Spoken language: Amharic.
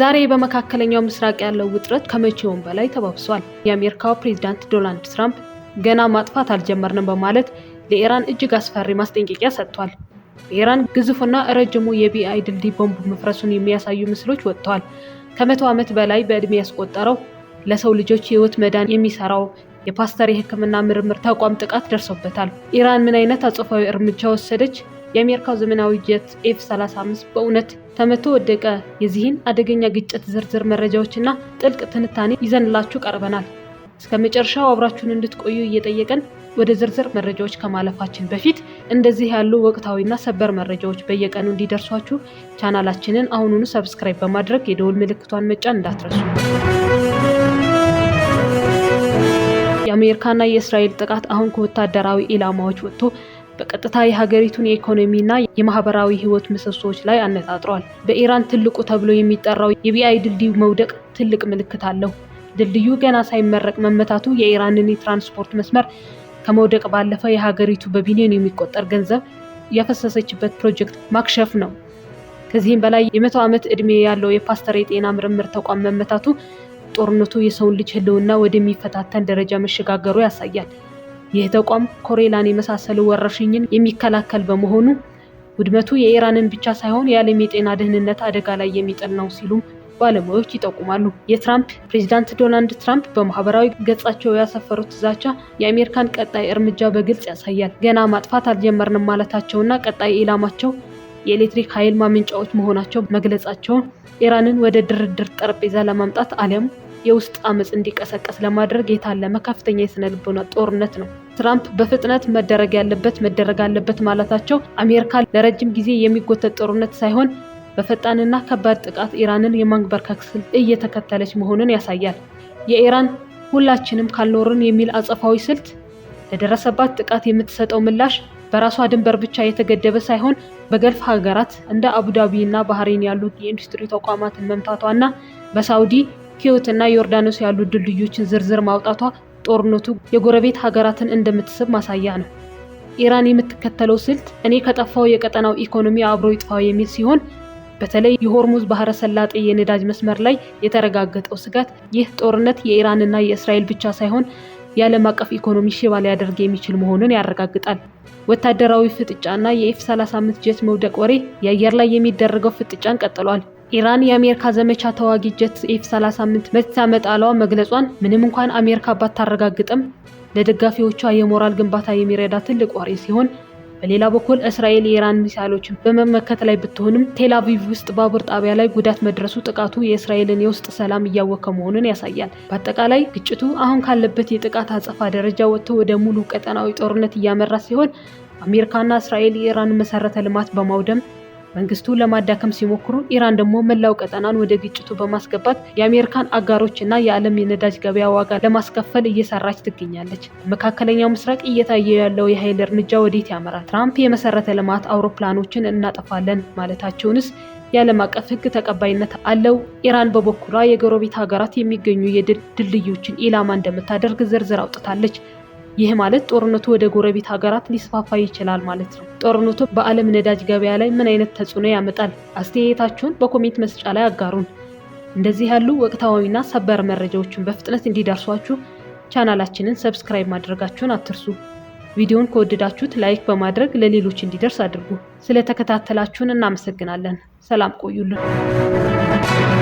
ዛሬ በመካከለኛው ምስራቅ ያለው ውጥረት ከመቼውም በላይ ተባብሷል። የአሜሪካው ፕሬዝዳንት ዶናልድ ትራምፕ ገና ማጥፋት አልጀመርንም በማለት ለኢራን እጅግ አስፈሪ ማስጠንቀቂያ ሰጥቷል። በኢራን ግዙፍና ረጅሙ የቢአይ ድልድይ ቦምብ መፍረሱን የሚያሳዩ ምስሎች ወጥተዋል። ከ100 ዓመት በላይ በዕድሜ ያስቆጠረው፣ ለሰው ልጆች ሕይወት መዳን የሚሰራው የፓስተር የሕክምና ምርምር ተቋም ጥቃት ደርሶበታል። ኢራን ምን አይነት አጸፋዊ እርምጃ ወሰደች? የአሜሪካው ዘመናዊ ጀት ኤፍ 35 በእውነት ተመቶ ወደቀ? የዚህን አደገኛ ግጭት ዝርዝር መረጃዎችና ጥልቅ ትንታኔ ይዘንላችሁ ቀርበናል። እስከ መጨረሻው አብራችሁን እንድትቆዩ እየጠየቅን ወደ ዝርዝር መረጃዎች ከማለፋችን በፊት፣ እንደዚህ ያሉ ወቅታዊና ሰበር መረጃዎች በየቀኑ እንዲደርሷችሁ ቻናላችንን አሁኑኑ subscribe በማድረግ የደወል ምልክቷን መጫን እንዳትረሱ። የአሜሪካና የእስራኤል ጥቃት አሁን ከወታደራዊ ኢላማዎች ወጥቶ በቀጥታ የሀገሪቱን የኢኮኖሚና የማህበራዊ ህይወት ምሰሶዎች ላይ አነጣጥሯል። በኢራን ትልቁ ተብሎ የሚጠራው የቢአይ ድልድይ መውደቅ ትልቅ ምልክት አለው። ድልድዩ ገና ሳይመረቅ መመታቱ የኢራንን የትራንስፖርት መስመር ከመውደቅ ባለፈ የሀገሪቱ በቢሊዮን የሚቆጠር ገንዘብ ያፈሰሰችበት ፕሮጀክት ማክሸፍ ነው። ከዚህም በላይ የ100 ዓመት ዕድሜ ያለው የፓስተር የጤና ምርምር ተቋም መመታቱ ጦርነቱ የሰውን ልጅ ህልውና ወደሚፈታተን ደረጃ መሸጋገሩ ያሳያል። ይህ ተቋም ኮሌራን የመሳሰሉ ወረርሽኝን የሚከላከል በመሆኑ ውድመቱ የኢራንን ብቻ ሳይሆን የዓለም የጤና ደህንነት አደጋ ላይ የሚጥል ነው ሲሉም ባለሙያዎች ይጠቁማሉ። የትራምፕ ፕሬዚዳንት ዶናልድ ትራምፕ በማህበራዊ ገጻቸው ያሰፈሩት ዛቻ የአሜሪካን ቀጣይ እርምጃ በግልጽ ያሳያል። ገና ማጥፋት አልጀመርንም ማለታቸውና ቀጣይ ኢላማቸው የኤሌክትሪክ ኃይል ማመንጫዎች መሆናቸው መግለጻቸውን ኢራንን ወደ ድርድር ጠረጴዛ ለማምጣት አሊያም የውስጥ አመፅ እንዲቀሰቀስ ለማድረግ የታለመ ከፍተኛ የስነ ልቦና ጦርነት ነው። ትራምፕ በፍጥነት መደረግ ያለበት መደረግ አለበት ማለታቸው አሜሪካ ለረጅም ጊዜ የሚጎተት ጦርነት ሳይሆን በፈጣንና ከባድ ጥቃት ኢራንን የማንበርከክ ስልት እየተከተለች መሆኑን ያሳያል። የኢራን ሁላችንም ካልኖርን የሚል አጸፋዊ ስልት፣ ለደረሰባት ጥቃት የምትሰጠው ምላሽ በራሷ ድንበር ብቻ የተገደበ ሳይሆን በገልፍ ሀገራት እንደ አቡዳቢ እና ባህሬን ያሉ የኢንዱስትሪ ተቋማትን መምታቷና በሳውዲ፣ ኩዌት እና ዮርዳኖስ ያሉ ድልድዮችን ዝርዝር ማውጣቷ ጦርነቱ የጎረቤት ሀገራትን እንደምትስብ ማሳያ ነው። ኢራን የምትከተለው ስልት እኔ ከጠፋሁ የቀጠናው ኢኮኖሚ አብሮ ይጥፋ የሚል ሲሆን፣ በተለይ የሆርሙዝ ባህረ ሰላጤ የነዳጅ መስመር ላይ የተረጋገጠው ስጋት ይህ ጦርነት የኢራንና የእስራኤል ብቻ ሳይሆን የዓለም አቀፍ ኢኮኖሚ ሽባ ሊያደርግ የሚችል መሆኑን ያረጋግጣል። ወታደራዊ ፍጥጫና የኤፍ 35 ጀት መውደቅ ወሬ። የአየር ላይ የሚደረገው ፍጥጫን ቀጥሏል። ኢራን የአሜሪካ ዘመቻ ተዋጊ ጀት ኤፍ 35 መትታ መጣሏ መግለጿን ምንም እንኳን አሜሪካ ባታረጋግጥም ለደጋፊዎቿ የሞራል ግንባታ የሚረዳ ትልቅ ወሬ ሲሆን፣ በሌላ በኩል እስራኤል የኢራን ሚሳይሎችን በመመከት ላይ ብትሆንም ቴል አቪቭ ውስጥ ባቡር ጣቢያ ላይ ጉዳት መድረሱ ጥቃቱ የእስራኤልን የውስጥ ሰላም እያወከ መሆኑን ያሳያል። በአጠቃላይ ግጭቱ አሁን ካለበት የጥቃት አጸፋ ደረጃ ወጥቶ ወደ ሙሉ ቀጠናዊ ጦርነት እያመራ ሲሆን፣ አሜሪካና እስራኤል የኢራን መሰረተ ልማት በማውደም መንግስቱን ለማዳከም ሲሞክሩ፣ ኢራን ደግሞ መላው ቀጠናን ወደ ግጭቱ በማስገባት የአሜሪካን አጋሮች እና የዓለም የነዳጅ ገበያ ዋጋ ለማስከፈል እየሰራች ትገኛለች። በመካከለኛው ምስራቅ እየታየ ያለው የኃይል እርምጃ ወዴት ያመራል? ትራምፕ የመሰረተ ልማት አውሮፕላኖችን እናጠፋለን ማለታቸውንስ የዓለም አቀፍ ሕግ ተቀባይነት አለው? ኢራን በበኩሏ የጎረቤት ሀገራት የሚገኙ የድልድዮችን ኢላማ እንደምታደርግ ዝርዝር አውጥታለች። ይህ ማለት ጦርነቱ ወደ ጎረቤት ሀገራት ሊስፋፋ ይችላል ማለት ነው። ጦርነቱ በዓለም ነዳጅ ገበያ ላይ ምን አይነት ተጽዕኖ ያመጣል? አስተያየታችሁን በ comment መስጫ ላይ አጋሩን። እንደዚህ ያሉ ወቅታዊና ሰበር መረጃዎችን በፍጥነት እንዲደርሷችሁ ቻናላችንን subscribe ማድረጋችሁን አትርሱ። ቪዲዮን ከወደዳችሁት like በማድረግ ለሌሎች እንዲደርስ አድርጉ። ስለተከታተላችሁን እናመሰግናለን። ሰላም ቆዩልን።